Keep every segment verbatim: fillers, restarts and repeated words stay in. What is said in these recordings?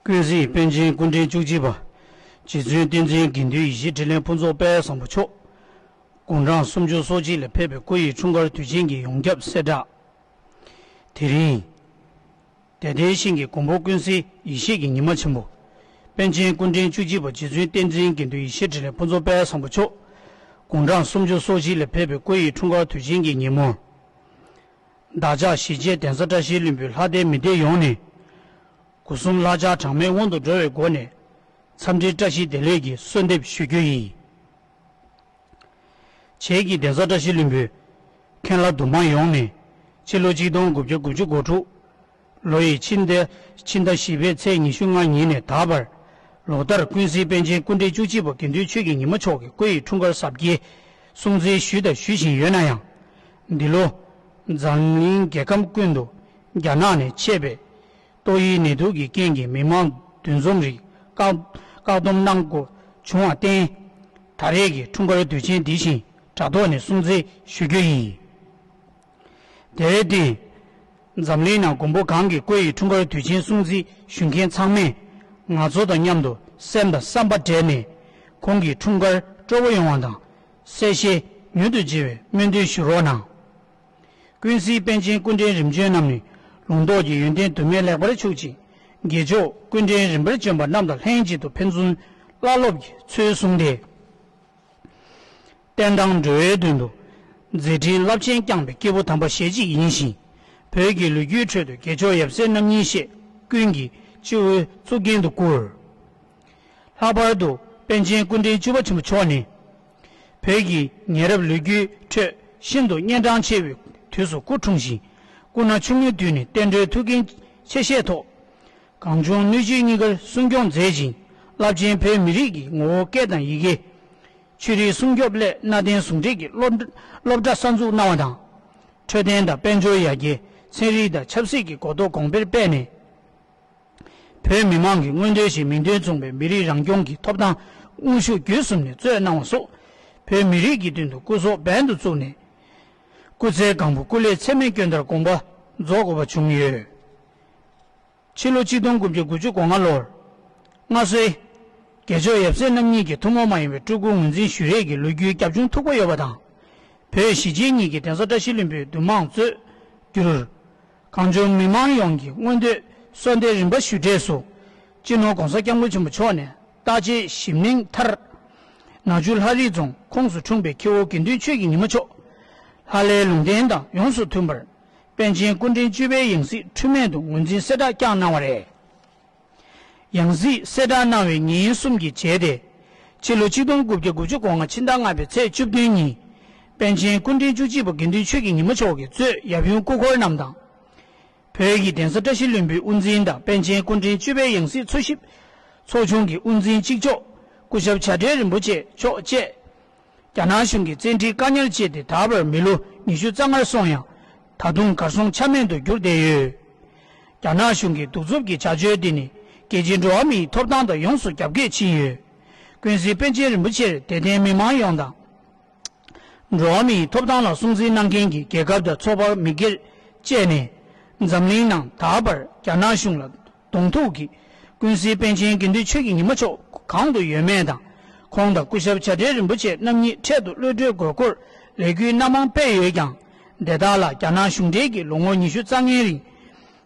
ཀུན་གཟིགས་པཎ་ཆེན་སྐུ་ཕྲེང་བཅུ་གཅིག་པ། རྗེ་བཙུན་བསྟན་འཛིན་དགེ་འདུན་ཡེ་ཤེས་དྲིན་ལས་ཕུན་ཚོགས་དཔལ་བཟང་པོ་མཆོག་དགུང་གྲངས་སུམ་ཅུ་སོ་གཅིག་ལ་ཕེབས་པའི་སྐུ་ཡི་འཁྲུངས་སྐར་དུས་ཆེན་གྱི་ཡོངས་ཁྱབ་གསལ་བསྒྲགས། དེ་རིང་། དད་ལྡན་ཞིང་གི་མགོན་པོ་ཀུན་གཟིགས་ཡེ་ཤེས་ཀྱི་ཉི་མ་ཆེན་པོ། པཎ་ཆེན་སྐུ་ཕྲེང་བཅུ་གཅིག་པ་རྗེ་བཙུན་བསྟན་འཛིན་དགེ་འདུན་ཡེ་ཤེས་དྲིན་ལས་ཕུན་ཚོགས་དཔལ་བཟང་པོ་མཆོག་དགུང་གྲངས་སུམ་ཅུ་སོ་གཅིག་ལ་ཕེབས་པའི་སྐུ་ཡི་འཁྲུངས་སྐར་དུས་ཆེན་གྱི་ཉིན་མོར། བདག་ཅག་གཞིས་བྱེས་གདན་ས་བཀྲ་ཤིས་ལྷུན་པོའི་ལྷ་སྡེ་མི་སྡེ་ཡོངས་ནས། སྒོ་གསུམ་བསླབ་བྱ་གྲངས་མེད་སྔོན་དུ་འགྲོ་བའི་སྒོ་ནས། འཚམས་འདྲི་བཀྲ་ཤིས་བདེ་ལེགས་ཀྱི་གསོལ་འདེབས་ཞུ་རྒྱུ་ཡིན། བྱེས་ཀྱི་གདན་ས་བཀྲ་ཤིས་ལྷུན་པོའི་མཁན་བླ་འདུ་མང་ཡོངས་ནས། ཕྱི་ལོ་ཆིག་སྟོང་དགུ་བརྒྱ་དགུ་བཅུ་གོ་དྲུག་ལོ་ཡི་ཕྱི་ཟླ་ཕྱི་ཟླ་བཞི་པའི་ཚེས་ཉི་ཤུ་ལྔ་ཉིན་ནས་ད་བར། ལོ་ལྟར་ཀུན་གཟིགས་པཎ་ཆེན་སྐུ་ཕྲེང་བཅུ་གཅིག་པ་དགེ་འདུན་ཆོས་ཀྱི་ཉི་མ་མཆོག་གི་སྐུ་ཡི་འཁྲུངས་སྐར་གཟབ་རྒྱས་སྲུང་བརྩི་ཞུས་དང་ཞུ་བཞིན་ཡོད་ན་ཡང་། འདི་ལོ། འཛམ་གླིང་རྒྱལ་ཁམས་ཀུན་ཏུ་རྒྱ་ནག་ནས་མཆེད་པའི་ཏོག་དབྱིབས་ནད་དུག་གི་རྐྱེན་གྱིས་མི་མང་འདུ་འཛོམས་རིགས་བཀག་བཀག་སྡོམ་གནང་དགོས་བྱུང་བར་བརྟེན། ད་རེས་ཀྱི་འཁྲུངས་སྐར་དུས་ཆེན་འདི་བཞིན་དྲ་ཐོག་ནས་སྲུང་བརྩི་ཞུ་རྒྱུ་ཡིན། དེར་བརྟེན། འཛམ་གླིང་ནང་མགོན་པོ་གང་གི་སྐུ་ཡི་འཁྲུངས་སྐར་དུས་ཆེན་སྲུང་བརྩི་ཞུ་མཁན་ཚང་མས། ང་ཚོ་དང་མཉམ་དུ་སེམས་དང་བསམ་པ་སྦྲེལ་ནས། ཁོང་གི་འཁྲུངས་སྐར་སྤྲོ་བོ་ཡོང་བ་དང་། གསལ་བཤད་མྱུར་དུ་བྱེད་པའི་སྨོན་འདུན་ཞུ་རོགས་གནང་། ཀུན་གཟིགས་པཎ་ཆེན་སྐུ་ཕྲེང་རིམ་བྱོན་རྣམས་ནི། ལུང་རྟོགས་ཀྱི་ཡོན་ཏན་དུ་མས་ལེགས་པར་ཕྱུག་ཅིང་། དགེ་མཆོག་སྐུ་ཕྲེང་རིམ་པར་བྱོན་པ་རྣམས་དང་ལྷན་ཅིག་ཏུ་ཕན་ཚུན་བླ་སློབ་ཀྱི་ཚུལ་བཟུང་སྟེ། བསྟན་དང་འགྲོ་བའི་དོན་དུ་མཛད་འཕྲིན་རླབས་ཆེན་བསྐྱངས་པའི་སྐྱེས་བུ་དམ་པ་ཞལ་གཅིག་ཡིན་ཞིང་། བོད་ཀྱི་ལོ་རྒྱུས་ཁྲོད་དུ་དགེ་མཆོག་ཡབ་སྲས་རྣམ་གཉིས་ཞེས་ཀུན་གྱིས་སྤྱི་བོའི་གཙུག་རྒྱན་དུ་བཀུར། ལྷག་པར་དུ་པཎ་ཆེན་སྐུ་ཕྲེང་བཅུ་པ་ཆེན་པོ་མཆོག་ནི། བོད་ཀྱི་ཉེ་རབས་ལོ་རྒྱུས་ཁྲོད་ཤིན་ཏུ་གཉན་འཕྲང་ཆེ་བའི་དུས་སུ་སྐུ་འཁྲུངས་ཤིང་། སྐུ་ན་ཆུང་ངུའི་དུས་ནས་བསྟན་འགྲོའི་ཐུགས་འགན་ཆེ་བཞེས་ཐོག་གང་བྱུང་སྣོད་བཅུད་གཉིས་ཀར་སྲུང་སྐྱོང་མཛད་ཅིང་། རླབས་ཆེན་བོད་མི་རིགས་ཀྱི་ངོ་བོ་སྐད་དང་ཡི་གེ། ཆོས་རིག་སྲུང་སྐྱོབ་སླད་གནའ་དེང་ཟུང་འབྲེལ་གྱི་སློབ་སློབ་གྲྭ་གསར་འཛུགས་གནང་བ་དང་། འཕྲོད་བསྟེན་དང་དཔལ་འབྱོར་ཡར་རྒྱས། ཚན་རིག་དང་ཆབ་སྲིད་ཀྱི་གོ་རྟོགས་གོང་འཕེལ་སྤེལ་ནས། བོད་མི་མང་གི་མངོན་འདོད་བཞིན་མིང་དོན་མཚུངས་པའི་མི་རིགས་རང་སྐྱོང་གི་ཐོབ་ཐང་དངོས་ཤུགས་བརྒྱུད་གསུམ་ནས་རྩོད་གནང་བ་སོགས། བོད་མི་རིགས་ཀྱི་དོན་དུ་སྐུ་སྲོག་འབེན་དུ་བཙུགས་ནས། སྐུ་ཚེ་གང་བོ་སྐུ་ལས་ཚད་མེད་བསྐྱོན་དར་དགོངས་པ་རྫོགས་དགོས་པ་བྱུང་ཡོད། ཕྱི་ལོ་ཆིག་སྟོང་དགུ་བརྒྱ་དགུ་བཅུ་གོ་ལྔ་ལོར། སྔ་སྲོལ། དགེ་མཆོག་ཡབ་སྲས་རྣམ་གཉིས་ཀྱི་ཐུན་མོང་མ་ཡིན་པའི་སྤྲུལ་སྐུ་ངོས་འཛིན་ཞུ་རེས་ཀྱི་ལོ་རྒྱུས་རྒྱབ་ལྗོངས་མཐུག་པོ་ཡོད་པ་དང་། བོད་གཞིས་བྱེས་གཉིས་ཀྱི་གདན་ས་བཀྲ་ཤིས་ལྷུན་པོའི་འདུ་མང་གཙོས་གྱུར། གངས་ལྗོངས་མི་མང་ཡོངས་ཀྱི་མངོན་འདོད་གསོལ་འདེབས་རིམ་པ་ཞུ་གྲལ་སུ། སྤྱི་ནོར་༸གོང་ས་༸སྐྱབས་མགོན་ཆེན་པོ་མཆོག་ནས་བརྟག་དཔྱད་ཞིབ་གནང་མཐར། ནག་ཆུ་ལྷ་རིའི་རྫོང་ཁོངས་སུ་འཁྲུངས་པའི་ཁྱེའུ་དགེ་འདུན་ཆོས་ཀྱི་ཉི་མ་མཆོག་ལྷ་ལའི་ལུང་བསྟན་དང་ཡོངས་སུ་མཐུན་པར། པཎ་ཆེན་སྐུ་ཕྲེང་བཅུ་པའི་ཡང་སྲིད་འཁྲུལ་མེད་དུ་ངོས་འཛིན་གསལ་བསྒྲགས་བསྐྱངས་གནང་བ་རེད། ཡང་སྲིད་གསལ་བསྒྲགས་གནང་བའི་ཉིན་གསུམ་གྱི་རྗེས་ཏེ། ཕྱི་ལོ་ཆིག་སྟོང་དགུ་བརྒྱ་དགུ་བཅུ་གོ་ལྔ་ཕྱི་ཟླ་ལྔ་པའི་ཚེས་བཅུ་བདུན་ཉིན། པཎ་ཆེན་སྐུ་ཕྲེང་བཅུ་གཅིག་པ་དགེ་འདུན་ཆོས་ཀྱི་ཉི་མ་མཆོག་གིས་གཙོས་ཡབ་ཡུམ་སྐུ་འཁོར་རྣམས་དང་། བོད་ཀྱི་གདན་ས་བཀྲ་ཤིས་ལྷུན་པོའི་དབུ་འཛིན་དང་པཎ་ཆེན་སྐུ་ཕྲེང་བཅུ་པའི་ཡང་སྲིད་འཚོ་ཞིབ་ཚོགས་ཆུང་གི་དབུ་འཛིན་གཅིག་ལྕོགས་སྐུ་ཞབས་བྱ་བྲལ་རིན་པོ་ཆེ་མཆོག་བཅས། རྒྱ་ནག་གཞུང་གིས་བཙན་ཁྲིད་བཀག་ཉར་བྱས་ཏེ་ད་བར་མི་ལོ་ཉི་ཤུ་རྩ་ལྔར་སོང་ཡང་། ད་དུང་གར་སོང་ཆ་མེད་དུ་གྱུར་བསྡད་ཡོད། རྒྱ་ནག་གཞུང་གི་གདུག་རྩུབ་ཀྱི་བྱ་སྤྱོད་འདི་ནི་རྒྱལ་སྤྱིའི་འགྲོ་བ་མིའི་ཐོབ་ཐང་དང་ཡོངས་སུ་རྒྱབ་འགལ་ཕྱིན་ཡོད། ཀུན་གཟིགས་པཎ་ཆེན་རིན་པོ་ཆེར་དད་ལྡན་མི་མང་ཡོངས་དང་། འགྲོ་བ་མིའི་ཐོབ་ཐང་ལ་སྲུང་བརྩི་གནང་མཁན་གྱི་རྒྱལ་ཁབ་དང་ཚོགས་པ་མི་སྒེར་བཅས་ནས། འཛམ་གླིང་ནང་ད་བར་རྒྱ་ནག་གཞུང་ལ་གདོང་ཐུག་གིས་ཀུན་གཟིགས་པཎ་ཆེན་དགེ་འདུན་ཆོས་ཀྱི་ཉི་མ་མཆོག་གང་དུ་ཡོད་མེད་དང་། ཁོང་དང་སྐུ་ཞབས་བྱ་བྲལ་རིན་པོ་ཆེ་རྣམ་གཉིས་འཕྲལ་དུ་གློད་གྲོལ་དགོས་སྐོར་ལས་འགུལ་སྣ་མང་སྤེལ་ཡོད་ཀྱང་། དེ་དག་ལ་རྒྱ་ནག་གཞུང་འབྲེལ་གྱིས་ལོ་ངོ་ཉི་ཤུ་རྩ་ལྔའི་རིང་།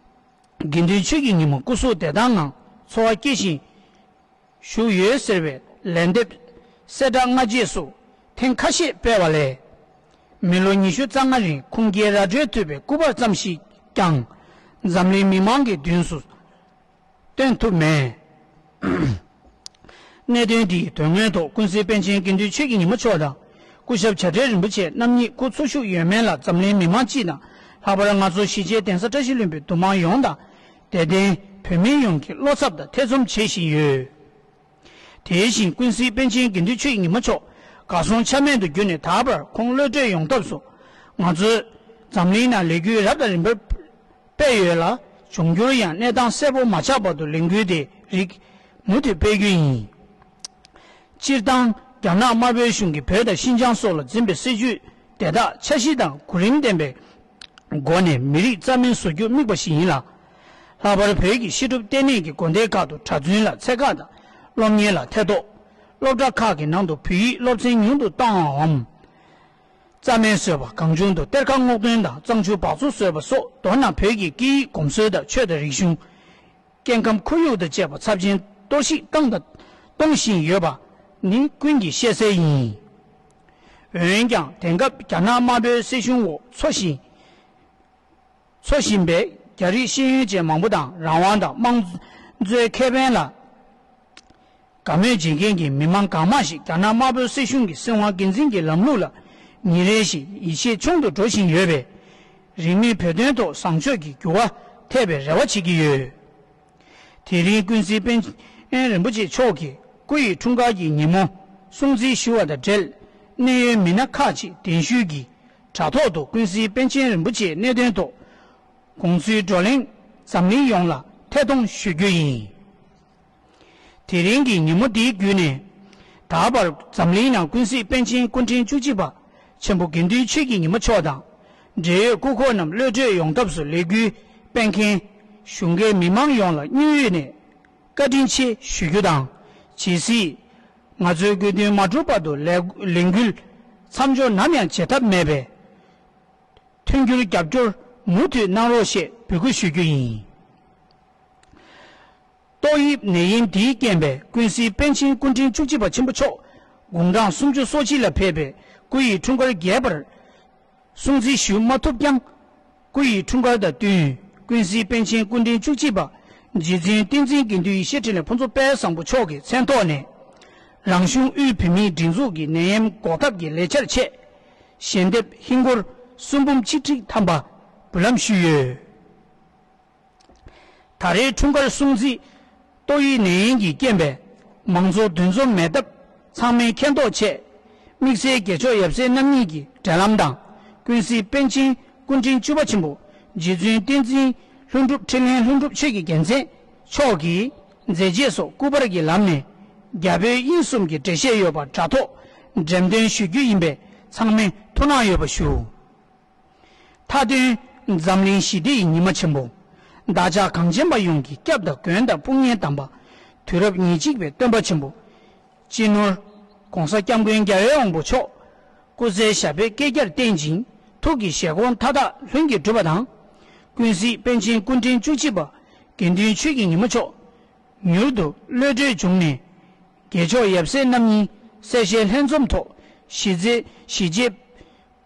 དགེ་འདུན་ཆོས་ཀྱི་ཉི་མ་སྐུ་གཟུགས་བདེ་ཐང་ངང་འཚོ་བ་སྐྱེལ་བཞིན་བཞུགས་ཡོད་ཟེར་བའི་ལན་འདེབས་གསལ་བསྒྲགས་སྔ་རྗེས་སུ་ཐེངས་ཁ་ཤས་སྤེལ་བ་ལས། མི་ལོ་ཉི་ཤུ་རྩ་ལྔ་རིང་ཁུངས་སྐྱེལ་ར་སྤྲོད་ཐུབ་པའི་སྐུ་པར་ཙམ་ཞིག་ཀྱང་འཛམ་གླིང་མི་མང་གི་མདུན་དུ་སྟོན་ཐུབ་མེད། གནད་དོན་འདིའི་དོན་དངོས་ཐོག་ཀུན་གཟིགས་པཎ་ཆེན་དགེ་འདུན་ཆོས་ཀྱི་ཉི་མ་མཆོག་དང་། སྐུ་ཞབས་བྱ་བྲལ་རིན་པོ་ཆེ་རྣམ་གཉིས་སྐུ་འཚོ་བཞུགས་ཡོད་མེད་ལ་འཛམ་གླིང་མི་མང་སྤྱི་དང་། ལྷག་པར་ང་ཚོ་གཞིས་བྱེས་གདན་ས་བཀྲ་ཤིས་ལྷུན་པོའི་འདུ་མང་ཡོངས་དང་། དད་ལྡན་བོད་མི་ཡོངས་ཀྱིས་བློ་འཚབ་དང་ཐེ་ཚོམ་བྱེད་བཞིན་ཡོད། དེ་བཞིན་ཀུན་གཟིགས་པཎ་ཆེན་དགེ་འདུན་ཆོས་ཀྱི་ཉི་མ་མཆོག་གར་སོང་ཆ་མེད་དུ་གྱུར་ནས་ད་བར་ཁོང་གློད་གྲོལ་ཡོང་ཐབས་སུ། ང་ཚོས་འཛམ་གླིང་ནང་ལས་འགུལ་རབ་དང་རིམ་པར་སྤེལ་ཡོད་ལ། འབྱུང་འགྱུར་ཡང་གནས་སྟངས་གསལ་པོ་མ་ཆགས་བར་དུ་ལས་འགུལ་དེ་རིགས་མུ་མཐུད་སྤེལ་རྒྱུ་ཡིན། སྤྱིར་བཏང་རྒྱ་ནག་དམར་པོའི་གཞུང་གིས་བོད་དང་ཤིན་ཅང་སོགས་ལ་འཛིན་པའི་སྲིད་བྱུས་དེ་དག་འཆར་གཞི་དང་གོ་རིམ་ལྡན་པའི་སྒོ་ནས་མི་རིགས་རྩ་མེད་བཟོ་རྒྱུར་དམིགས་པ་ཞིག་ཡིན་ལ། ལྷག་པར་བོད་ཀྱི་བཤད་སྒྲུབ་ལྟེ་གནས་ཀྱི་དགོན་སྡེ་ཁག་ཏུ་གྲྭ་བཙུན་ལ་ཚད་བཀག་དང་སློབ་གཉེར་ལ་ཐེ་གཏོགས། སློབ་གྲྭ་ཁག་གི་ནང་དུ་བོད་ཡིག་སློབ་ཚན་ཉུང་དུ་བཏང་བའམ། རྩ་མེད་བཟོས་པ། གང་བྱུང་དུ་གཏེར་ཁ་སྔོག་འདོན་དང་གཙང་ཆུ་སྦགས་བཙོག་བཟོས་པ་སོགས། མདོར་ན་བོད་ཀྱི་སྐད་ཡིག་གོམས་སྲོལ་དང་ཆོས་དང་རིག་གཞུང་། སྐྱེ་ཁམས་ཁོར་ཡུག་དང་བཅས་པ་ཚབས་ཆེན་གཏོར་བཤིག་བཏང་དང་གཏོང་བཞིན་ཡོད་པ་ནི་ཀུན་གྱིས་ཤེས་གསལ་ཡིན། འོན་ཀྱང་དེང་སྐབས་རྒྱ་ནག་དམར་པོའི་སྲིད་གཞུང་འོག་འཚོ་ཞིང་འཚོ་བཞིན་པའི་རྒྱ་རིགས་ཤེས་ཡོན་ཅན་མང་པོ་དང་རང་དབང་དང་དམངས་གཙོའི་ཁེ་ཕན་ལ་དགའ་མོས་བྱེད་མཁན་གྱི་མི་མང་གང་མང་ཞིག་རྒྱ་ནག་དམར་པོའི་སྲིད་གཞུང་གི་སྲིད་དབང་སྒེར་འཛིན་གྱི་ལམ་ལུགས་ལ་ཉིན་རེ་བཞིན་ཡིད་ཆེས་ཆུང་དུ་འགྲོ་བཞིན་ཡོད་པས། རིང་མིན་བོད་དོན་ཐོག་བཟང་ཕྱོགས་ཀྱི་འགྱུར་བ་ཐེབས་པའི་རེ་བ་བྱེད་ཀྱི་ཡོད། དེ་རིང་ཀུན་གཟིགས་པཎ་ཆེན་རིན་པོ་ཆེ་མཆོག་གིས་སྐུ་ཡི་འཁྲུངས་སྐར་གྱི་ཉིན་མོ་སྲུང་བརྩི་ཞུ་བ་དང་འབྲེལ། གནད་ཡོད་མི་སྣ་ཁག་ཅིག་གདན་ཞུས་ཀྱིས་དྲ་ཐོག་ཏུ་ཀུན་གཟིགས་པཎ་ཆེན་རིན་པོ་ཆེའི་གནད་དོན་ཐོག་དགོངས་ཚུལ་བགྲོ་གླེང་འཛམ་གླིང་ཡོངས་ལ་ཐད་གཏོང་ཞུ་རྒྱུ་ཡིན། དེ་རིང་གི་ཉིན་མོ་འདིའི་བརྒྱུད་ནས། ད་བར་འཛམ་གླིང་ནང་ཀུན་གཟིགས་པཎ་ཆེན་སྐུ་ཕྲེང་བཅུ་གཅིག་པ་ཆེན་པོ་དགེ་འདུན་ཆོས་ཀྱི་ཉི་མ་མཆོག་དང་། འབྲེལ་ཡོད་སྐུ་འཁོར་རྣམས་གློད་བཀྲོལ་ཡོང་ཐབས་སུ་ལས་འགུལ་སྤེལ་མཁན་གཞུང་སྒེར་མི་མང་ཡོངས་ལ་སྙིང་དབུས་ནས་བཀའ་དྲིན་ཆེ་ཞུ་རྒྱུ་དང་། ཇི་སྲིད་ང་ཚོའི་དགོས་འདུན་མ་འགྲུབ་བར་དུ་ལས་ལས་འགུལ་མཚམས་འཇོག་ནམ་ཡང་བྱེད་ཐབས་མེད་པས། མཐུན་འགྱུར་རྒྱབ་སྐྱོར་མུ་མཐུད་གནང་རོགས་ཞེས་འབོད་སྐུལ་ཞུ་རྒྱུ་ཡིན། ཏོག་དབྱིབས་ནད་ཡམས་འདིའི་རྐྱེན་པས་ཀུན་གཟིགས་པཎ་ཆེན་སྐུ་ཕྲེང་བཅུ་གཅིག་པ་ཆེན་པོ་མཆོག་དགུང་གྲངས་སུམ་ཅུ་སོ་གཅིག་ལ་ཕེབས་པའི་སྐུ་ཡི་འཁྲུངས་སྐར་རྒྱས་པར་སྲུང་བརྩི་ཞུ་མ་ཐུབ་ཀྱང་། སྐུ་ཡི་འཁྲུངས་སྐར་དང་བསྟུན། ཀུན་གཟིགས་པཎ་ཆེན་སྐུ་ཕྲེང་བཅུ་གཅིག་པ་རྗེ་བཙུན་བསྟན་འཛིན་དགེ་འདུན་ཡེ་ཤེས་འཕྲིན་ལས་ཕུན་ཚོགས་དཔལ་བཟང་པོ་མཆོག་གི་མཚན་ཐོག་ནས། རང་གཞུང་དབུས་བོད་མིའི་སྒྲིག་འཛུགས་ཀྱི་ནད་ཡམས་འགོག་ཐབས་ཀྱི་ལས་འཆར་ཆེད། ཞལ་འདེབས་ཧིན་སྒོར་གསུམ་འབུམ་ཆིག་ཁྲི་ཐམ་པ་འབུལ་ལམ་ཞུས་ཡོད། ད་རེས་འཁྲུངས་སྐར་སྲུང་བརྩི་ཏོག་དབྱིབས་ནད་ཡམས་ཀྱི་རྐྱེན་པས་མང་ཚོགས་འདུ་འཛོམས་མེད་སྟབས། ཚང་མས་མཁྱེན་རྟོགས་ཆེད། དམིགས་བསལ་རྒྱལ་མཆོག་ཡབ་སྲས་རྣམ་གཉིས་ཀྱི་འབྲེལ་ལམ་དང་། ཀུན་གཟིགས་པཎ་ཆེན་སྐུ་ཕྲེང་བཅུ་པ་ཆེན་པོ་རྗེ་བཙུན་བསྟན་འཛིན་ལྷུན་གྲུབ་འཕྲིན་ལས་ལྷུན་གྲུབ་ཆོས་ཀྱི་རྒྱལ་མཚན་མཆོག་གིས་མཛད་རྗེས་སོགས་སྐུ་པར་གྱི་ལམ་ནས་རྒྱ་བོད་དབྱིན་གསུམ་གྱི་འགྲེལ་བཤད་ཡོད་པ་དྲ་ཐོག་འགྲེམས་སྟོན་ཞུ་རྒྱུ་ཡིན་པས། ཚང་མས་ཐུགས་སྣང་ཡོད་པ་ཞུ། མཐའ་དོན། འཛམ་གླིང་ཞི་བདེ་ཡི་ཉི་མ་ཆེན་པོ། བདག་ཅག་གངས་ཅན་པ་ཡོངས་ཀྱི་སྐྱབས་དང་མགོན་དང་དཔུང་གཉེན་དམ་པ། དུས་རབས་ཉེར་གཅིག་པའི་སྟོན་པ་ཆེན་པོ། སྤྱི་ནོར་༸གོང་ས་༸སྐྱབས་མགོན་རྒྱལ་བའི་དབང་པོ་མཆོག་སྐུ་ཚེ་ཞབས་པད་བསྐལ་བརྒྱར་བརྟན་ཅིང་ཐུགས་ཀྱི་བཞེད་དགོངས་མཐའ་དག་ལྷུན་གྱིས་གྲུབ་པ་དང་། ཀུན་གཟིགས་པཎ་ཆེན་སྐུ་ཕྲེང་བཅུ་གཅིག་པ་དགེ་འདུན་ཆོས་ཀྱི་ཉི་མ་མཆོག་མྱུར་དུ་གློད་བཀྲོལ་བྱུང་ནས། རྒྱལ་མཆོག་ཡབ་སྲས་རྣམ་གཉིས་གསལ་བཤད་ལྷན་འཛོམས་ཐོག་ཞི་རྩེ་ཞི་རྗེ་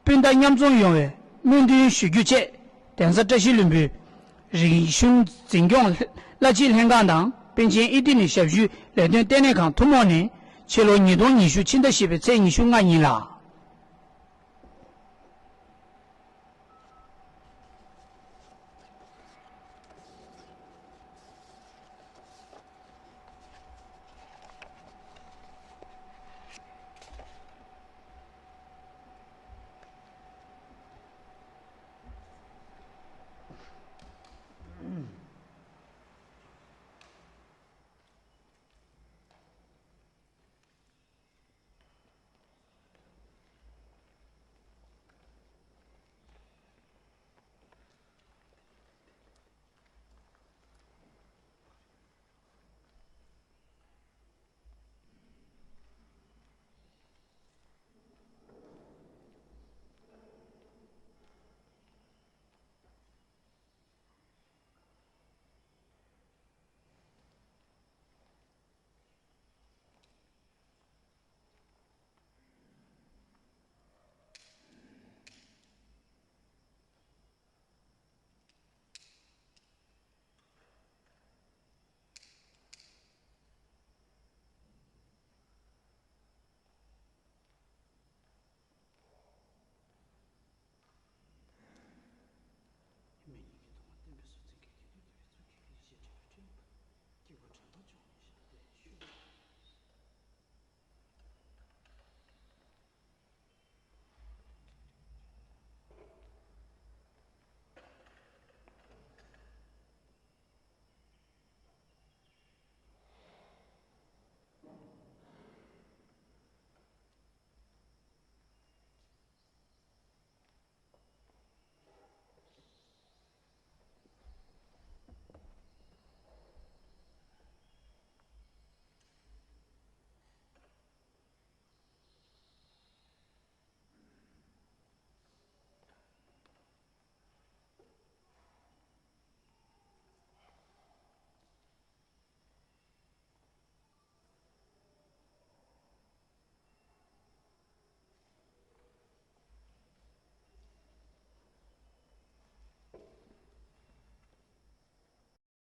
སྤུན་ཟླ་མཉམ་འཛོམས་ཡོང་བའི་སྨོན་འདུན་ཞུ་རྒྱུ་བཅས། གདན་ས་བཀྲ་ཤིས་ལྷུན་པོའི་རིག་གཞུང་འཛིན་སྐྱོང་བླ་སྤྱི་ལྷན་ཁང་དང་པཎ་ཆེན་ཨི་ཏི་ནི་ཞབས་ཞུའི་ལས་དོན་ལྟེ་གནས་ཁང་ཐུན་མོང་ནས་ཕྱི་ལོ་ཉིས་སྟོང་ཉི་ཤུ་ཕྱི་ཟླ་བཞི་པའི་ཚེས་ཉི་ཤུ་ལྔ་ཉིན་ལ།